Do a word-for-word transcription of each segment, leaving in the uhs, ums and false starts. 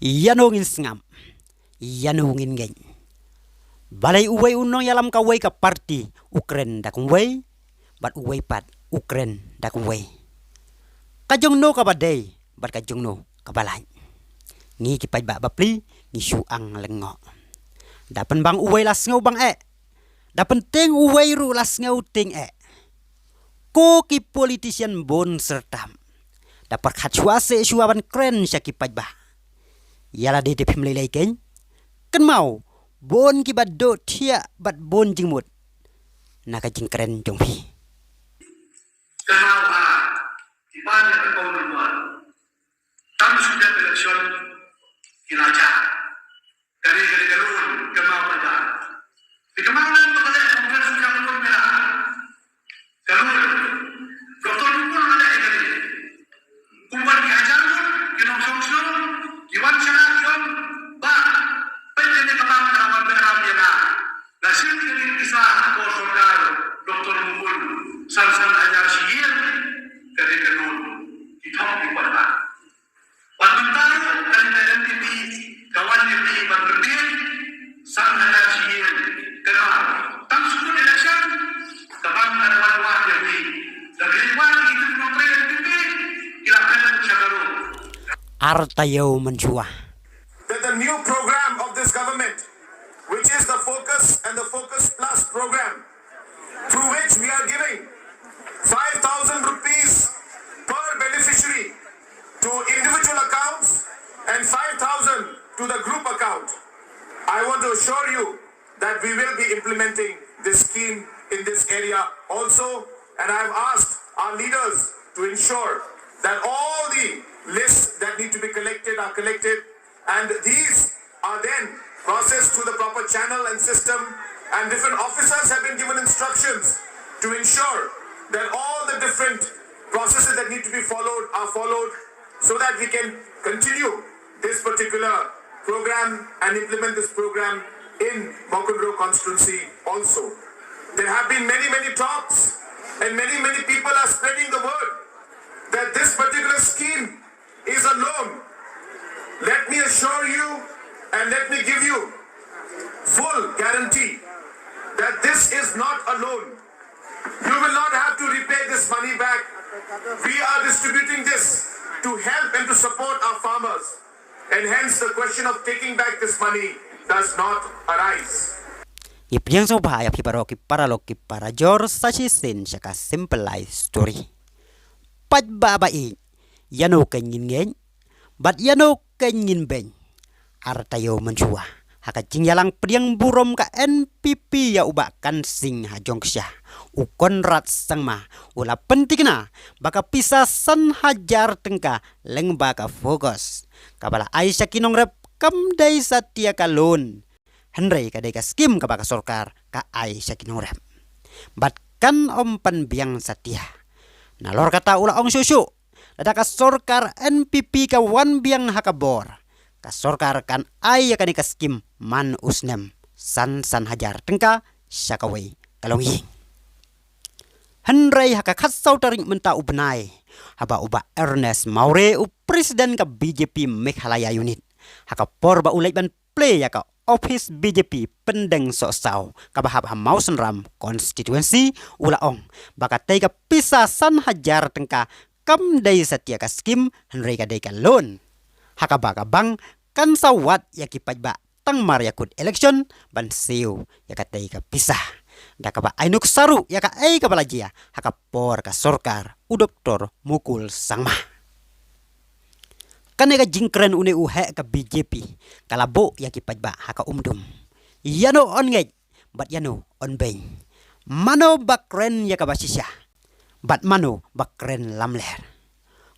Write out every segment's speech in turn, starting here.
Ïano ngin sngap, ïano ngin ngeit? Balei uwei u nongïalam kawei ka party u kren da kumwei, bad uwei pat u kren da kumwei? Ka jongno kaba dei bad ka jongno kaba lait? Ngi ki paidbah bapli ngi shu ang lyngngoh. Da pynbang uwei la sngew bang eh, da pyntieng uwei ruh la sngew tieng eh. Ko ki politician bun syrtap, da pyrkhat shuwa seh shuwa ban kren sha ki paidbah. Ïa lade te phim lei lei keiñ. Kynmaw, bun kiba duh thiah bad bun jingmut na ka jingkren jong phi. Kynmaw ha ki pan ïa ka kaw number. Tam shu dep election ki la jah. Kane kane ka lun kynmaw ka jah. Te kynmaw nan ba ka leh Congress u jam lun mela. Ka lun. Doctor Mukul la leh ïa kane. Kumba ki hajar ngut ki nongshong shnong ki wan sha nga ki ong, bah, peit kane ka bam ka wan Behram ïa nga. Nga shim kane ka pisa ha ka por sorkar Doctor Mukul, san san hajar shi ïing. Kane ka lun ki thok ki paidbah. Bad mynta ruh kane ka N P P ka wan ïa phi ban pynbiej san hajar shi ïing. Kynmaw, tang shu kut election ka bam kan wan wad ïa phi. Da phi wad ïa ki nongtrei N P P ki la pynlong sha ka ruh. Ar taïew mynshuwa. That the new program of this government, which is the Focus and the Focus Plus program, through which we are giving five thousand rupees per beneficiary to individual accounts and five thousand to the group account. I want to assure you that we will be implementing this scheme in this area also, and I have asked our leaders to ensure that all the lists that need to be collected are collected, and these are then processed through the proper channel and system, and different officers have been given instructions to ensure that all the different processes that need to be followed are followed, so that we can continue this particular program and implement this program in Mawkynrew constituency also. There have been many, many talks, and many, many people are spreading the word that this particular scheme is a loan. Let me assure you and let me give you full guarantee that this is not a loan. You will not have to repay this money back. We are distributing this to help and to support our farmers, and hence the question of taking back this money does not arise. Ngi pdiang sngewbha ïa phi baroh ki paralok ki parajor sa shisien sha ka Simple Life Story. Paidbah ba ïeit, ïano keiñ ngin ngeit bad ïano keiñ ngin beiñ? Ar taïew mynshuwa, ha ka jingïalang pdiang burom ka N P P ïa u Bah Kan Sing ha Jongksha, u Conrad Sangma u la pyntikna ba ka pisa san hajar tyngka lyngba ka Focus kaba la ai sha ki nongrep kam dei satia ka loan, hynrei ka dei ka skim kaba ka sorkar ka ai sha ki nongrep. Bad kan ym pynbiang satia. Nalor kata u la ong shuh shuh, lada ka sorkar N P P ka wan biang ha ka bor, ka sorkar kan ai ïa kane ka skim man u snem san san hajar tyngka sha kawei ka longïing. Hynrei ha ka khatsaw tarik mynta u bnai, haba u Bah Ernest Mawrie, u president ka B J P Meghalaya Unit, ha ka por ba u leit ban plie ïa ka office B J P Pyndengbsohsaw kaba hap ha Mawsynram constituency, u la ong ba katei ka pisa san hajar tyngka kam dei satia ka skim, hynrei ka dei ka loan, ha kaba ka bank kan sa wad ïa ki paidbah tang mar ïa kut election ban siew ïa katei ka pisa, da kaba ai nuksa ruh ïa kaei kaba la jia ha ka por ka sorkar u Doktor Mukul Sangma. Kane ka jingkren une u heh ka B J P ka la buh ïa ki paidbah ha ka umdum. Ïano yn ngeit bad ïano yn beiñ? Mano ba kren ïa kaba shisha bad mano ba kren lamler?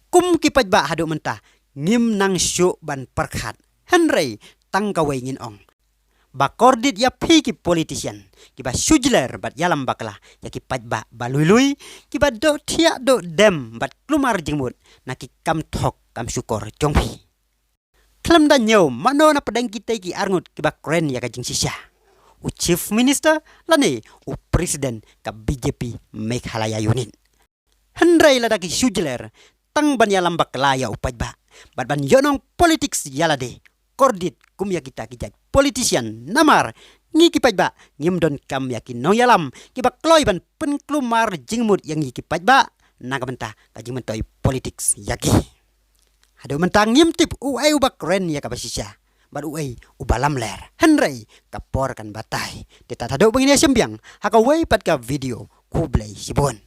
Kum ki paidbah haduh mynta ngim nang shuh ban pyrkhat, hynrei tang kawei ngin ong, ba kordit ïa phi ki politician kiba shu jler bad ïalam bakla ïa ki paidbah ba lui lui, kiba doh thiah doh dem bad klumar jingmut na ki kam thok kam shukor jong phi. Khlem da ñiew mano na pdeng kitei ki arngut kiba kren ïa ka jingshisha, u Chief Minister lane u President ka B J P Meghalaya Unit. Hynrei lada ki shu jler tang ban ïalam bakla ïa u paidbah bad ban ïohnong politics ïa lade, kordit kum ïa kita ki jait politician. Namar ngi ki paidbah ngim donkam ïa ki nongïalam kiba kloi ban pynkulmar jingmut ïa ngi ki paidbah na ka bynta ka jingmyntoi politics ïa ki. Haduh mynta ngim tip uei uba kren ïa kaba shisha bad uei uba lamler. Hynrei ka por kan batai. Te tad haduh ba ngin ïa shim biang ha kawei pat ka video, khublei shibun.